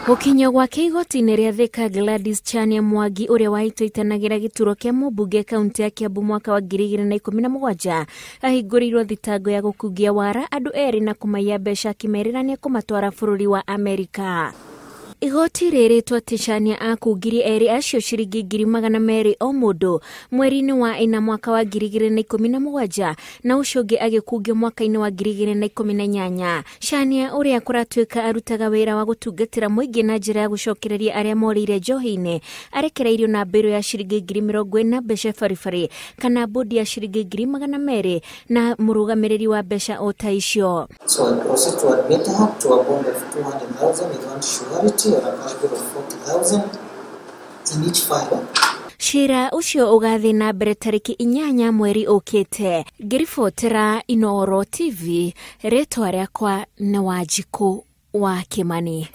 Gũkinyio gwake igoti-inĩ rĩa Thika, Gladys Chania Mwangi ũrĩa wahĩtahĩtanagĩra gĩturwa kĩa mũmbunge kaunti ya Kiambu mwaka wa 2017 ahingũrĩirwo thitango ya gũkungia wara andũ erĩ na kũmaiya mbeca akĩmerĩra nĩekũmatwara bũrũri wa Amerika. Igoti rĩrĩtwo atĩ Chania akungirie erĩ acio ciringi 200,000 o mũndũ mweri-inĩ wa ĩna mwaka wa 2017 na ũcio ũngĩ agĩkungio mwaka-inĩ wa 2018. Chania ũrĩa kũratuĩka arutaga wĩra wa gũtungatĩra mũingĩ na njĩra ya gũcokereria arĩa morĩire njohi-inĩ arekereirio na mbĩrũ ya ciringi 40,000 mbeca baribari kana bodi ya ciringi 200,000 na mũrũgamĩrĩri wa mbeca o ta icio. So I proceed to admit her to a bond of 200,000 without surety or a cash bill of 40,000 in each file. Cira ũcio ũgathiĩ na mbere tarĩki 8 mweri ũkĩte. Ngĩribotera Inooro TV, rĩtwa rĩakwa nĩ Wanjikũ wa Kĩmani.